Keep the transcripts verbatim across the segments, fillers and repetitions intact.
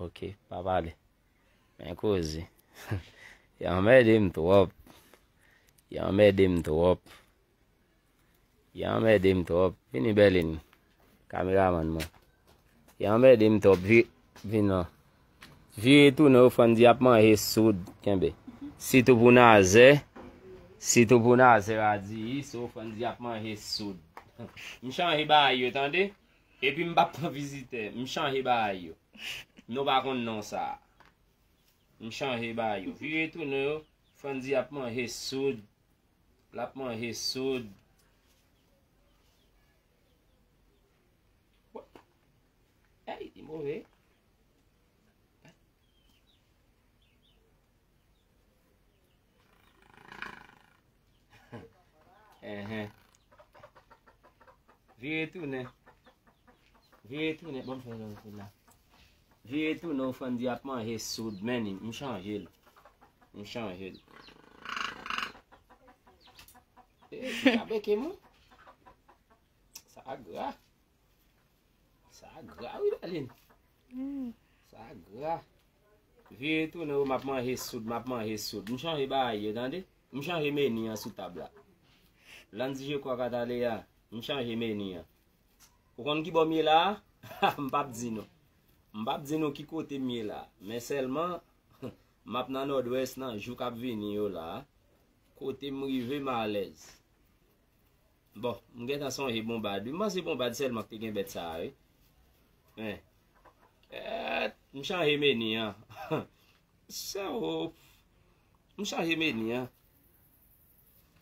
Ok, pa pale. Men koze. Y anmède m twòp. Y anmède m twòp. Y anmède m twòp. Vini Berlin. Kameramann mwen. Y anmède m twòp. Vi-, vin non. Vire tounen, Ofrann di ap manje soud. Kenbe. Sitou pou Nazè. Sitou pou Nazè a di, Ofrann di ap manje soud. M chanje bagay yo, tande? Epi m p ap pran vizitè. M chanje bagay yo. Nou pa konn non sa. M chanje bagay yo. Vire tounen yo. Frandy ap manje soud. L ap manje soud. Ey, li move. Enhen. Vire tounen. Vire tounen. Bon, m fè yon kout la. Vire tounen, Ofrann di ap manje soud, men m chanje l. M chanje l. E, li ka beke m wi. Sa gra. Sa gra wi, Berlin. Sa gra. Vire tounen, wi, m ap manje soud, m ap manje soud. M chanje bagay yo, tande. M chanje meni an sou tab la. Landy, je crois, Kataleya, m chanje meni an. Ou konn ki bò m ye la a? M p ap di nou. M p ap di nou ki kote m ye la. Men sèlman, m ap nan Nòdwès nan jou k ap vini yo la a. Kote m rive, m alèz. Bon, m gentan sonje Bonbad wi. M panse Bonbad sèlman ki te gen bèt sa a wi. Men, kèt, m chanje meni an. Sèwo, m chanje meni an.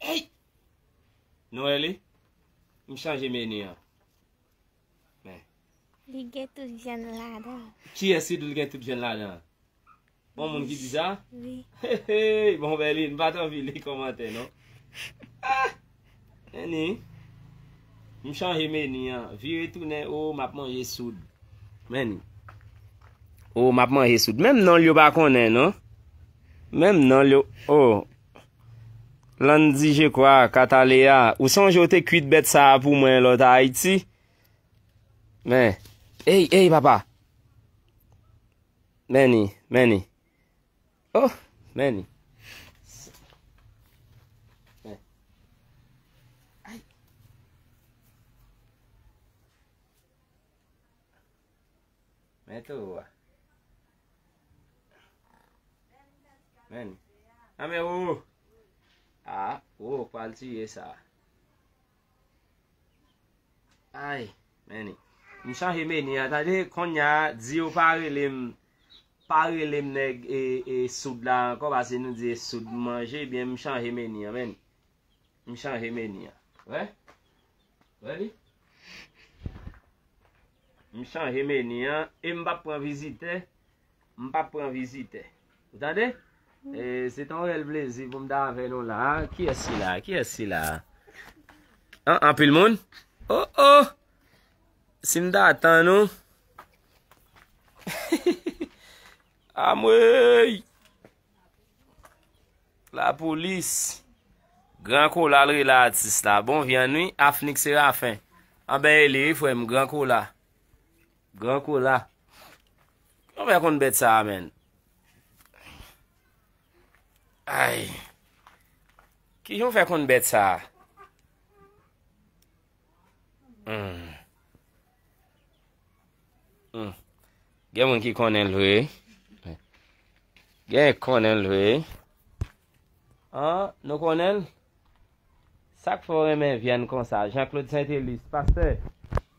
Ey! Nou wè li? M chanje meni an. Men. Li gen tout vyann ladan. Kiyès ki di l gen tout vyann ladan? Bon moun ki di sa? Wi. Hey, hey, bon, Berlin, m pa t anvi li kòmantè, non. Ah! Meni. M chanje meni an. Vire tounen, o, m ap manje soud. Meni. O, m ap manje soud. Menm non l yo pa konnen, non. Menm non l yo, o. Landy, je crois, Kataleya. Ou sonje w te kwit bèt sa a pou mwen lòt Ayiti? Men. Ey, ey, papa. Meni, meni. Oh, meni. Men. Ay. Men towo a. Meni. A men, o. A, o, pral tiye sa. Ay, meni. M chanje meni an, tande, konnya, di yo pa rele m, pa rele m nèg e, e soud la ankò, paske nou di e soud m manje, ebyen m chanje meni an, meni. M chanje meni an. Wè? Wè li? M chanje meni an, e m p ap pran vizitè. M p ap pran vizitè. Ou tande? E, se te yon rèl plezi pou m ta avè nou la a. Kiyès ki la a? Kiyès ki la a? An, anpil moun? Oh, oh! Si m ta tann ou. Amwey! Lapolis. Gran Kola l rele atis la. Bon vyann wi. Afnik Serafen. Anben e li wi, frè m. Gran Kola. Gran Kola. Kijan w fè konn bèt sa a, menn? Ay. Kijan w fè konn bèt sa a? Hmm. Hmm. Gen moun ki konnen l vre. Gen ki konnen l vre. An, nou konnen l? Sa k fè w renmen vyann konsa? Jean Claude Saint-Élus, pastè.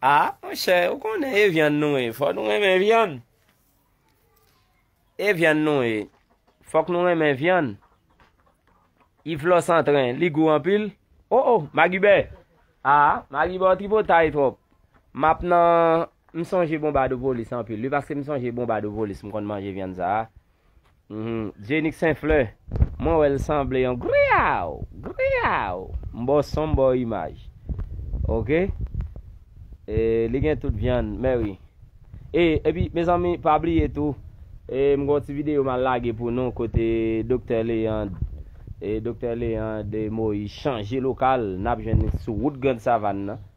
A, monchè, ou konnen e vyann nou ye. Fò nou renmen vyann. E vyann nou ye. Fòk nou renmen vyann. Yves Lòsantren, li gou anpil. O, o, Magibè. A, Magibè, w tripotay twòp. M ap nan, m sonje Bonbadopolis anpil. Wi, paske m sonje Bonbadopolis, m konn manje vyann sa a. Mhm. Jenik Senflè, mwen wè l sanble yon griyaw, griyaw. M ba w son, m ba w imaj. Oke? E, li gen tout vyann, men wi. E, epi, mezanmi, pa bliye tou, e, m gen yon ti videyo m al lage pou nou, kote Doktè Léand, e, Doktè Léand Moïse chanje lokal, n ap jwenn li sou wout Grand Savane nan.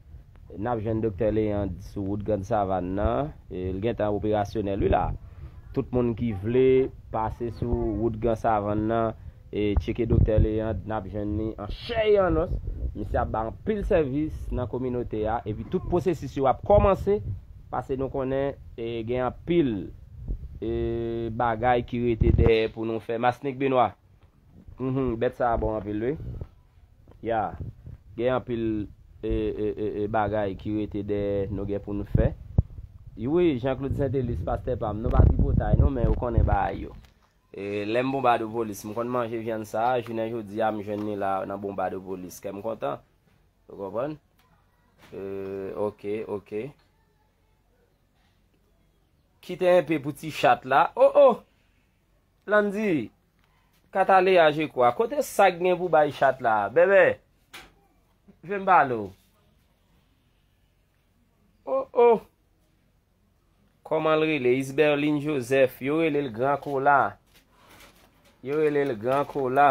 N ap jwenn Doktè Léand sou wout Grand Savane nan. E, l gentan operasyonèl, wi, la. Tout moun ki vle pase sou wout Gran Savann nan, e tcheke Doktè Leandre, n ap jwenn li an chè e an os. Misye ap bay anpil sèvis nan kominote a, epi tout pwosesis yo ap kòmanse, paske nou konnen, e, gen anpil, e, bagay ki rete dèyè pou nou fè. Masnik Benoit, mhm, bèt sa a bon anpil, wi. Ya, gen anpil, e, e, e, e, bagay ki rete dèyè nou gen pou nou fè. Wi, Jean Claude Saintelus, pastè pa m, nou pa tripotay non, men ou konnen bagay yo. E, lè m Bonbadopolis, m konn manje vyann sa a, jounen jodi a, m jwenn li la nan Bonbadopolis. Kè m kontan. Ou konprann? E, oke, oke. Kite enpe pou ti chat la. Oh, oh! Landy, Kataleya, je kwa. Kote sa k gen pou bay chat la? Bèbè, vin pale w. Oh, oh! Kòman l rele? Isberline Joseph. Yo rele l Gran Kola. Yo rele l Gran Kola.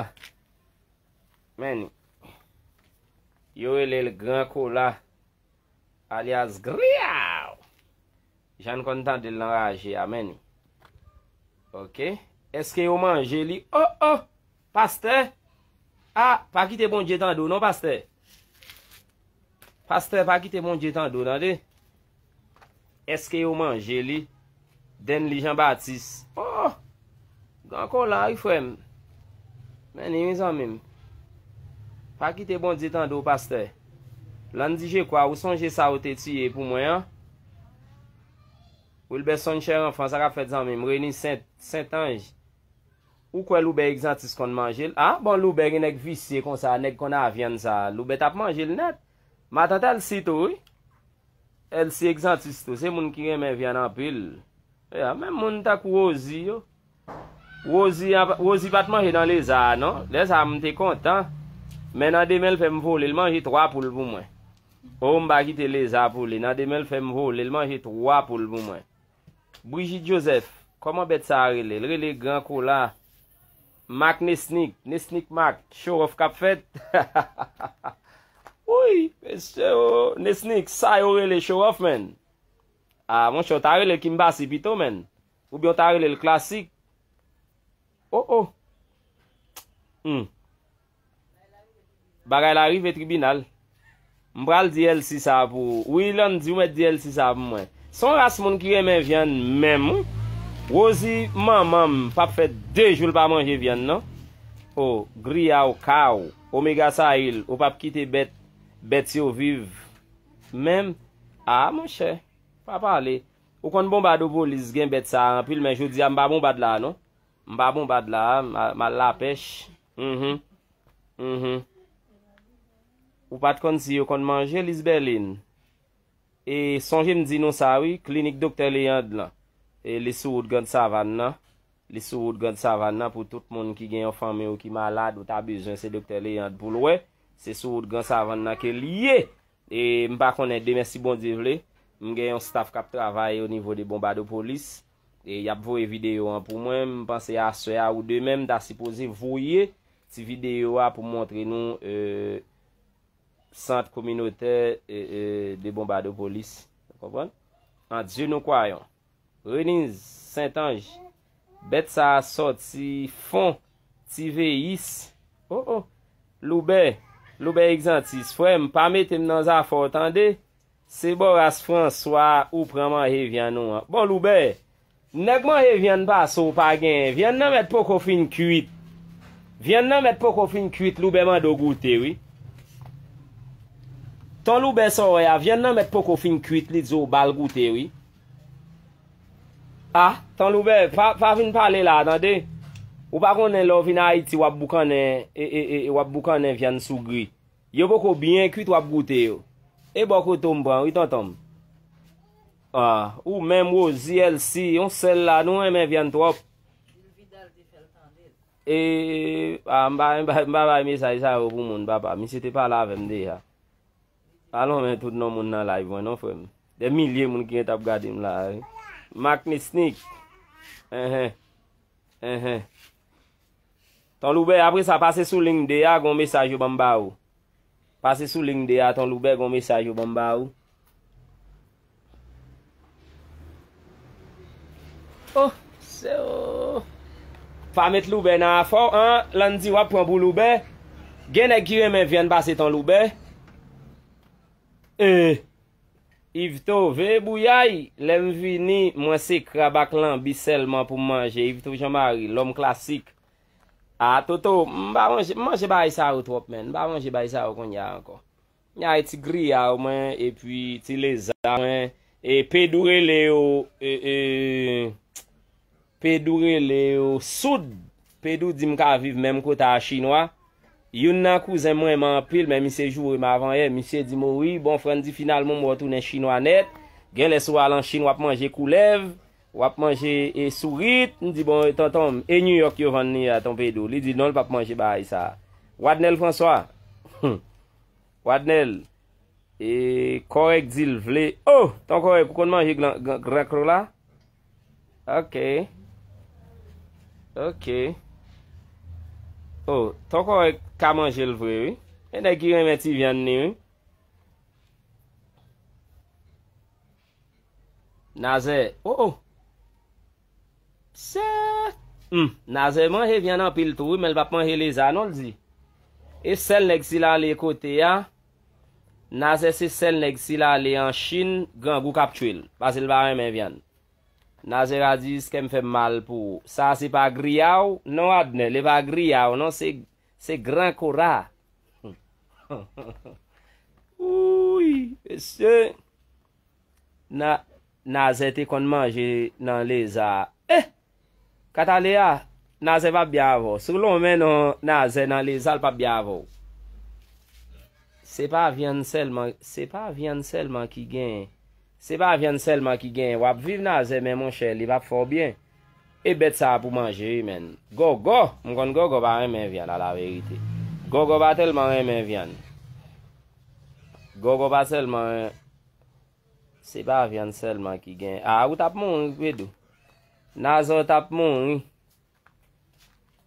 Men, yo rele l Gran Kola, alyas Griyaw. Jan n konn tande l nan raje a, men. Oke. Èske yo manje li? Oh, oh! Pastè! Ah, pa kite Bondye tande w non, pastè. Pastè, pa kite Bondye tande w, tande. Èske yo manje li? Denly Jean Baptiste. Oh! Gran Kola, wi, frè m. Men ni, mezanmi m. Pa kite Bondye tande w, pastè. Landy, je kwa, ou sonje sa ou te tiye pou mwen an? Wilberson Chèranfan, sa k ap fèt, zanmi m? Reni Sent, Sentanj. Ou kwè Loubè Egzantis konn manje l? Ah, bon, Loubè gen nèg visye konsa, nèg konn a vyann sa. Loubè t ap manje l nèt. Matant Elsie tou, wi. Elsie Egzantis tou, se moun ki renmen vyann anpil. Ya, menm moun tankou Rosie yo. Rosie, a, Rosie pa t manje nan leza a, non. Lè sa a, m te kontan. Men nan demen, l fè m vole, l manje twa poul pou mwen. O, m pa kite leza pou li. Nan demen, l fè m vole, l manje twa poul pou mwen. Brigitte Joseph, kòman bèt sa a rele? L rele Gran Kola. Mac Nesnik, Nesnik Mac, show off k ap fèt. Wi, mesye, o, Nesnik, sa yo rele show off, man. Ah, monchè, w ta rele Kim Basi pito, man. Oubyen w ta rele l Klasik. Oh, oh. Hmm. Bagay la rive tribinal. M pral di Elsie sa pou ou. Wi, Landy, ou mèt di Elsie sa pou mwen. Se yon ras moun ki renmen vyann menm, wi. Rosie, manman m, p ap fè de jou l pa manje vyann, non. O, Griyaw, Kaw, Omega Sayil, ou p ap kite bèt, bèt yo viv menm. Ah, monchè, pa pale. Ou konn Bonbadopolis gen bèt sa a anpil, men jodi a m pa Bonbad la, non. M pa Bonbad la, m a-, m al lapèch. Mhm. Mhm. Ou pa t konn si yo konn manje Lisberline. E sonje m di nou sa, wi, klinik Doktè Leandre lan. E li sou wout Grand Savann nan. Li sou wout Grand Savann nan pou tout moun ki gen yon fanmi ou ki malad, ou ta bezwen, se Doktè Leandre pou l wè. Se sou wout Grand Savann nan ke l ye. E m pa konnen, demen si Bondye vle, m gen yon staff k ap travay o nivo de Bonbadopolis. E y ap voye videyo an pou mwen. M panse aswè a ou demen, m ta sipoze voye ti videyo a pou montre nou, e, sant kominotè, e, e, de Bonbadopolis. Ou konprann? En Dieu nous croyons. Reniz, Sentanj, bèt sa a sòti fon, ti veyis. Oh, oh. Loubè, Loubè Egzantis, frè m, pa mete m nan zafè w, tande. Se bò ras Franswa ou pran manje vyann ou an. Bon, Loubè, nèg manje vyann pase w pa genyen. Vyann nan mèt poko fin kuit. Vyann nan mèt poko fin kuit, Loubè mande w goute, wi. Ton Loubè sa w wè a, vyann nan mèt poko fin kuit, li di w ba l goute, wi. Ah, Ton Loubè, pa, pa vin pale la, tande. Ou pa konnen lè w vin Ayiti, w ap boukannen, e, e, e, e, w ap boukannen vyann sou gri. Yo poko byen kuit, w ap goute yo. E bò kote w m pran, wi, tonton m. Ah, ou menm, Rosie, Elsie, yon sèl la, nou renmen vyann twòp. E, ah, m pa, m pa, m pa bay mesaj sa yo pou moun, papa. Misye te pale avè m deja. Alon, men tout non moun nan live mwen non, frè m. Dè milye moun ki gentan ap gade m la, wi. Mac Nisnik. Enhen. Enhen. Ton Loubè, apre sa, pase sou ling de a, gon mesaj yo ban m ba ou. Pase sou ling de a, Ton Loubè, gon mesaj yo ban m ba ou. Oh, Se, oh. Pa met Loubè nan afè w, an, Landy w ap pran pou Loubè. Gen nèg ki renmen vyann pase ton Loubè. E, Yveto, veye bouyay, lè m vini, mwen se krab ak lanbi sèlman pou m manje. Yveto Jean Marie, lòm klasik. A, Toto, m pa manje, m manje bagay sa yo twòp, menn. M pa manje bagay sa yo kounye a ankò. M ay ti griyaw mwen, epi ti leza mwen. E Pedou rele yo, e, e, Pedou rele yo soud. Pedou di m ka viv menm kote a chinwa. Youn nan kouzen m renmen anpil, men misye joure m avanyè. Misye di m, o wi, bon, Frandy, finalman, m wè w tounen chinwa nèt. Genlè si w al an Chin, w ap manje koulèv, w ap manje, e, sourit. M di, bon, tonton, e New York yo vann li a, ton Pedou? Li di, non, l p ap manje bagay sa a. Wadnel François. Wadnel, e, Kòrèk di l vle. Oh, ton Kòrèk, ou konn manje gran, gran, gran kro la? Ok. Ok. Oh, ton Kòrèk ka manje l vre, wi. E nèg ki renmen ti vyann ni, wi. Nazè, oh, oh. Se, hmm, Nazè manje vyann anpil tou, wi, men l p ap manje leza, non, l di. E sèl nèg si l ale kote a, Nazè se sèl nèg si l ale an Chin, grangou k ap tchwe l, paske l pa renmen vyann. Nazè radis kè m fè m mal pou ou. Sa se pa griyaw, non, Adnel, e pa griyaw, non, se, se gran kora. Wouy, mesye. Na, Nazè te konn manje nan leza. Eh! Kataleya, Nazè p ap byen avè w. Si w lonmen non Nazè nan leza, l p ap byen avè w. Se pa vyann sèlman, se pa vyann sèlman ki genyen. Se pa vyann sèlman ki genyen. W ap viv Nazè, men monchè, li p ap fè w byen. E bèt sa a pou manje, wi, menn. Gògò, m konn Gògò pa renmen vyann, a la verite. Gògò pa tèlman renmen vyann. Gògò pa sèlman ren-, se pa vyann sèlman ki gen. A, ou t ap mouri, Pedou. Nazè, ou t ap mouri.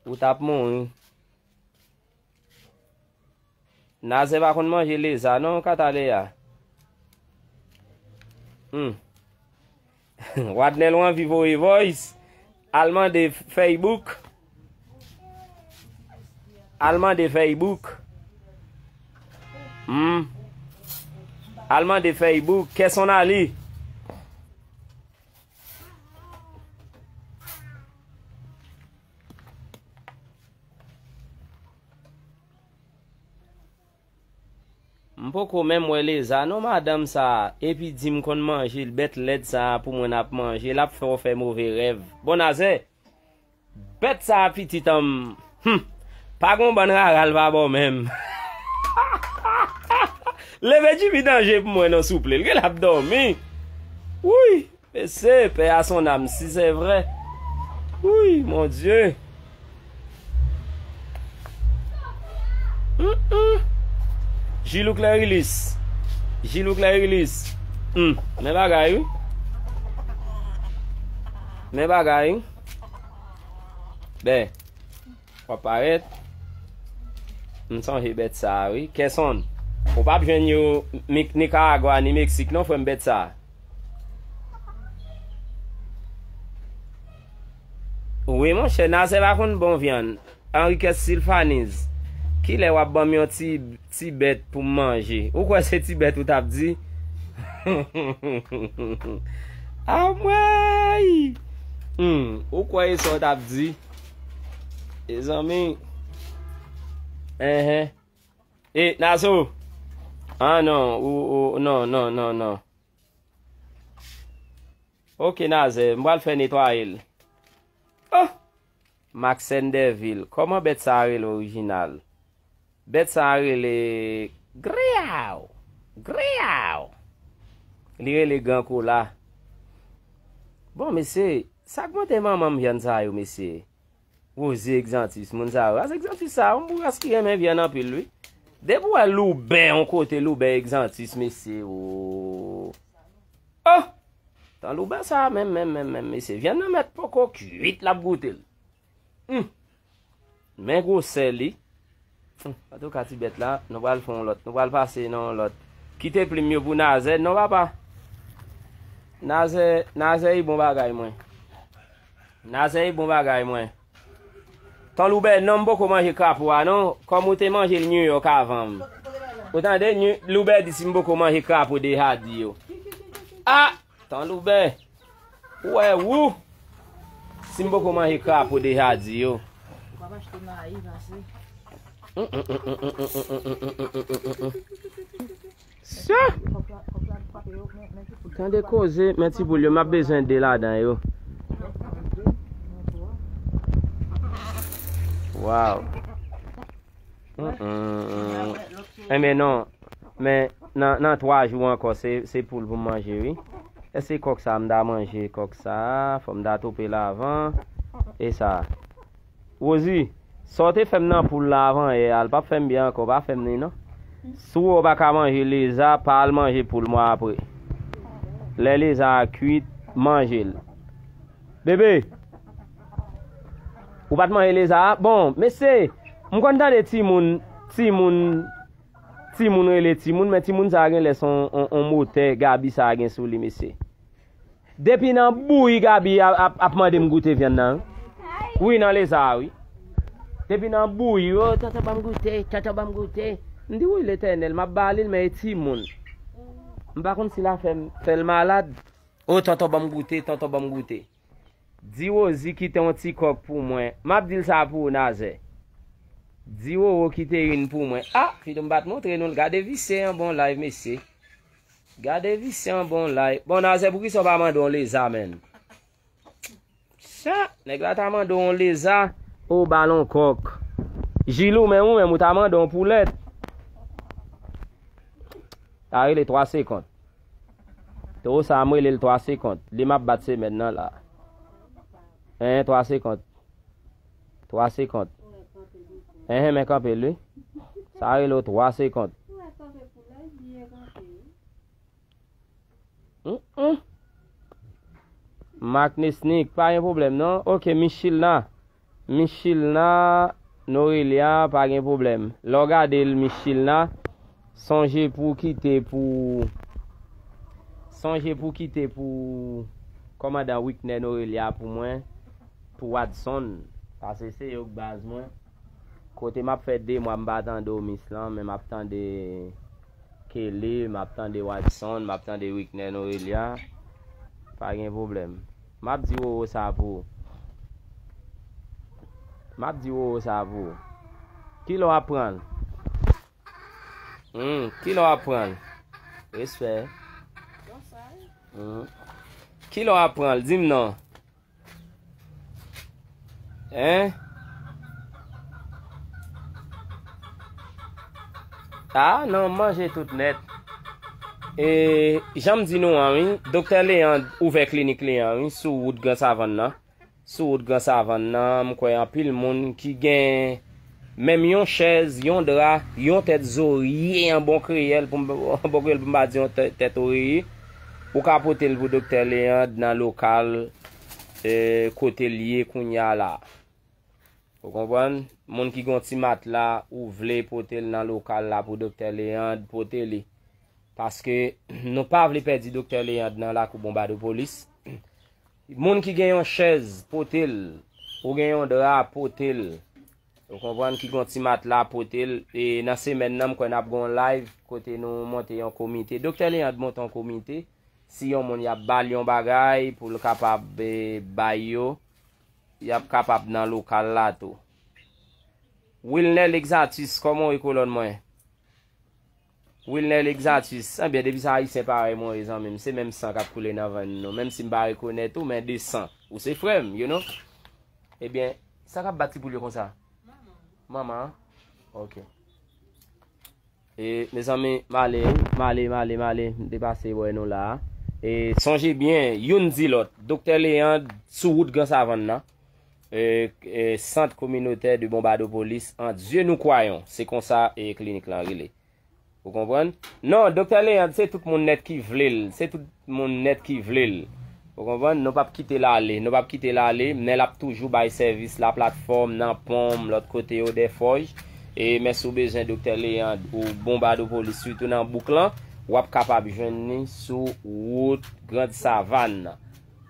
Ou t ap mouri. Nazè pa konn manje leza, non, Kataleya. Hmm. Wadnel, ou anvi voye voice? Al mande Facebook. Al mande Facebook. Hmm. Al mande Facebook. Kèson Ali. M poko menm wè leza non madanm sa a, epi di m konn manje l, bèt lèd sa a pou mwen n ap manje, l ap fè w fè move rèv. Bon, Nazè, bèt sa a pitit an m, hmm, pa gon bann rara l pa ba w menm. Leve Jimmy danje pou mwen non souple, l gen l ap dòmi. Wouy. Mesye, paix à son âme, si c'est vrai. Wi, mon Dieu. Mm, mm. Jilou Klèrilis. Jilou Klèrilis. Mm, men bagay, wi. Men bagay, wi. Ben. W ap parèt. M sonje bèt sa a, wi. Kèson. Ou p ap jwenn yo Mik-, Nikaragwa ni Meksik, non, frè m, bèt sa a. Wi, monchè, Nazè pa konn bon vyann. Henriquez Sylphaniz. Kilè w ap ban m yon ti, ti bèt pou m manje? Ou kwè se ti bèt ou t ap di? Anmwey! Hmm, ou kwè e sa w t ap di? Mezanmi. Enhen. E, Nazo. Ah, non. Ou, ou, non, non, non, non. Ok, Nazè, m pral fè netwaye l. Oh! Maxène Derville. Kòman bèt sa a rele orijinal? Bèt sa a rele Griyaw! Griyaw! Li rele Gran Kola. Bon, mesye, sa k monte manman m vyann sa yo, mesye? Rosie Exantus, moun sa yo. Ras Exantus sa, yon boug ras ki renmen vyann anpil, wi. Depi w wè Loubè, yon kote Loubè Exantus, mesye, o. Oh! Tan Loubè sa, menm, menm, menm, menm, mesye. Vyann nan mèt poko kuit, l ap goute l. Hmm. Men gwosè li. Hmm. Antouka, ti bèt la, nou pral fè yon lòt. Nou pral pase nan yon lòt. Kite plim yo pou Nazè, non, papa. Nazè, Nazè, e bon bagay, mwen. Nazè e bon bagay mwen. Ton Loubè, non, m poko manje krapo a non. Kòm ou te manje l New York avan m. Ou tande, Loubè di si m poko manje krapo deja di yo. Ah! Ton Loubè. Ou wè ou? Si m poko manje krapo deja di yo. Sa! Tande koze, men ti boul yo, m ap bezwen de ladan yo. Waw. Enben non, men nan, nan twa jou ankò, se, se poul pou m manje, wi. Èske kòk sa, m ta manje kòk sa, fò m ta toupe l avan. E sa. Rosie, sa w te fè m nan poul la avan yè a, l p ap fè m byen ankò, pa fè m li non. Si w wè w pa ka manje leza, pa al manje poul mwen apre. Lè leza a kwit, manje l. Bebe, ou pa t manje leza a? Bon, mesye, m konn tande timoun, timoun, timoun rele timoun, men timoun sa a genlè se yon, yon, yon motè Gaby sa a gen sou li, mesye. Depi nan bouyi Gaby ap, ap, ap mande m goute vyann nan. Wi, nan leza a, wi. Depi nan bouyi, o, tonton ban m goute, tonton ban m goute. M di, wi, Letènèl, m ap ba li l, men e timoun. M pa konn si l a fè m, fè l malad. O, tonton ban m goute, tonton ban m goute. Di Rosie kite yon ti kòk pou mwen. M ap di l sa pou ou, Nazè. Di Roro kite youn pou mwen. A, Fido, m pa t montre nou l. Gade visye an bon live, mesye. Gade visye an bon live. Bon, Nazè, poukisa w pa mande yon leza, menn? Sa, nèg la ta mande yon leza, ou ba l yon kòk. Jilou, men ou menm, ou ta mande yon poulèt. Ta rele twa sekont. Towo sa a, m rele l twa sekont. Li m ap bat semèn nan la. Enhen, twa sekont. Twa sekont. Enhen, men kanpe l, wi. Sa rele w twa sekont. Mm, mm. Mark Nesnik, pa gen pwoblèm, non. Ok, Michilna. Michilna Norelia, pa gen pwoblèm. Lè w gade l, Michilna, sonje pou w kite pou, sonje pou w kite pou kòmandan Wickner Norelia pou mwen, pou Wadson. Paske se yo k baz mwen. Kote m ap fè de mwa m pa tande Omis lan, men m ap tande Kelly, m ap tande Wadson, m ap tande Wickner Norelia. Pa gen pwoblèm. M ap di Roro sa pou ou. M ap di Roro sa pou ou. Kilè w ap pran l? Hmm, kilè w ap pran l? Respè. Hmm. Kilè w ap pran l? Di m non. Hein? Ah, non, m manje tout nèt. E, jan m di nou an, wi, Doktè Leand ouvè klinik li an, wi, sou wout Gran Savann nan. Sou wout Gran Savann nan, m kwè anpil moun ki gen menm yon chèz, yon dra, yon tèt zorye an bon kreyèl pou m, an bon kreyèl pou m pa di yon tè-, tèt oreye. Ou ka pote l pou Doktè Leand nan lokal, e, kote l ye kounye a la. Ou konprann? Moun ki gen yon ti matla, ou vle pote l nan lokal la pou Doktè Leand, pote li. Paske nou pa vle pèdi Doktè Leand nan lakou Bonbadopolis. Moun ki gen yon chèz, pote l. Ou gen yon dra, pote l. Ou konprann, ki gon ti matla, pote l. E nan semèn nan, m kwè n ap gon live kote nou monte yon komite. Doktè Leand monte yon komite. Si yon moun y ap ba l yon bagay pou l kapab, e, bay yo, y ap kapab nan lokal la tou. Wilner Lexatus, kòman w ye kolòn mwen? Wilner Lexatus, enben, depi se Ayisyen parèy mwen ye, zanmi m, se menm san k ap koule nan venn nou. Menm si m pa rekonèt ou, men de san. Ou se frè m, you know? Ebyen, sa k ap bat ti poul yo konsa? Manman an? Ok. E, mezanmi, m ale, m ale, m ale, m ale, m te pase wè nou la a. E, sonje byen, youn di lòt, Doktè Leand sou wout Gran Savann nan. E, e, Sant Kominotè de Bonbadopolis, En Dieu nous croyons. Se konsa, e, klinik lan rele. Ou konprann? Non, Doktè Leand, se tout moun nèt ki vle l. Se tout moun nèt ki vle l. Ou konprann? Nou p ap kite l ale. Nou p ap kite l ale, men l ap toujou bay sèvis laplatfòm, nan Ponm, lòt kote yo, Dèfòj. E men si w bezwen Doktè Leand ou Bonbadopolis, sitou nan bouk lan, w ap kapab jwenn li sou wout Grand Savann nan.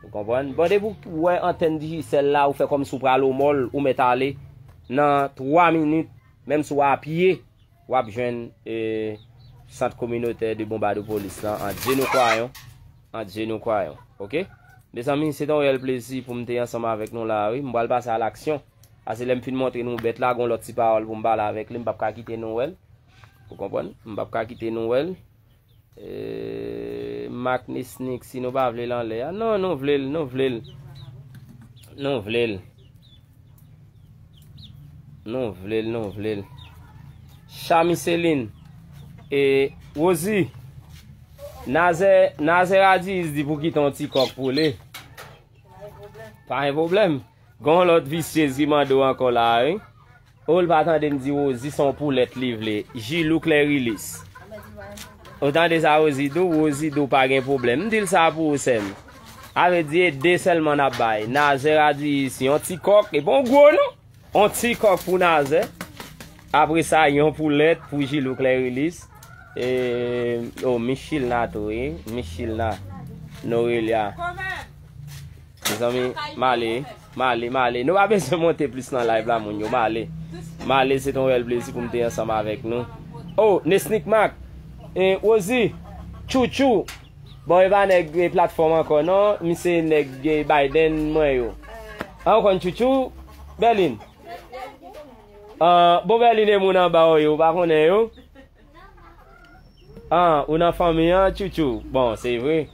Ou konprann? Bon, depi w wè antèn Digicel la, ou fè kòmsi w pral o mòl, ou mèt ale. Nan twa minit, menm si w a pye, w ap jwenn e, sant kominotè de Bonbadopolis lan, an Dye nou kwayon, an Dye nou kwayon. Oke? Mezanmi, se te yon reyèl plezi pou m te ansanm avèk nou la, wi. M pral pase a laksyon. Ase lè m fin montre nou bèt la, gon lòt ti pawòl pou m pale avèk li, m p ap ka kite nou wè l. Ou konprann? M p ap ka kite nou wè l. E, Mak Nesnik, si nou pa vle l anlè a. Non, nou vle l, nou vle l. Nou vle l. Nou vle l, nou vle l. Chami Selin. E, Rosie. Nazè, Nazè Radiz di pou kite yon ti kòk pou li. Pa gen pwoblèm. Gon lòt visyez ki mande w ankò la, wi. O, l pa tande m di Rosie se yon poulèt li vle. Jilou Klèrilis. Ou tande sa Rosie di w? Rosie di w pa gen pwoblèm. M di l sa pou ou, sè m. A vle di, e de sèlman n ap bay. Nazè a di isi, yon ti kòk, e pa yon gwo non. Yon ti kòk pou Nazè. Apre sa, yon poulèt pou Jilou Klèrilis. E, o, Michilna tou, wi. Michilna. Norelia. Mezanmi, m ale, m ale, m ale. Nou pa bezwen monte plis nan live la, moun yo. M ale. M ale, se te yon reyèl plezi pou m te ansanm avèk nou. Oh, Nesnik Mac, e, Rosie, Tchoutchou. Bon, e pa nèg, e, platfòm ankò, non. Mi se nèg, e, Biden, mwen yo. A, ou konn Tchoutchou? Berlin. Ah, bon, Berlin e moun anba w yo, ou pa konnen yo? Ah, ou nan fanmi an, Tchoutchou? Bon, se vre.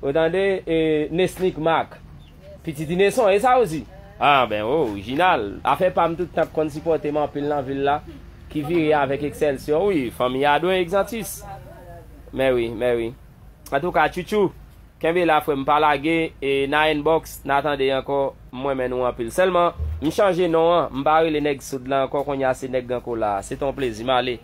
Ou tande, e, Nesnik Mac. Pitit Ineson, e sa ou di? Ah, ben, o, orijinal. Afè pa m tout tan k konn sipòte m anpil nan vil la, ki vire avèk Excelsior, wi, fanmi Adwen Exantis. Mè wi, mè wi. Antouka, Tchoutchou, kenbe la, frè m, pa lage, e, nan inbox, n a tande ankò, m renmen nou anpil. Sèlman, m chanje non an, m pa rele nèg soud la ankò, kounye a se nèg Gran Kola. Se te yon plezi, m ale.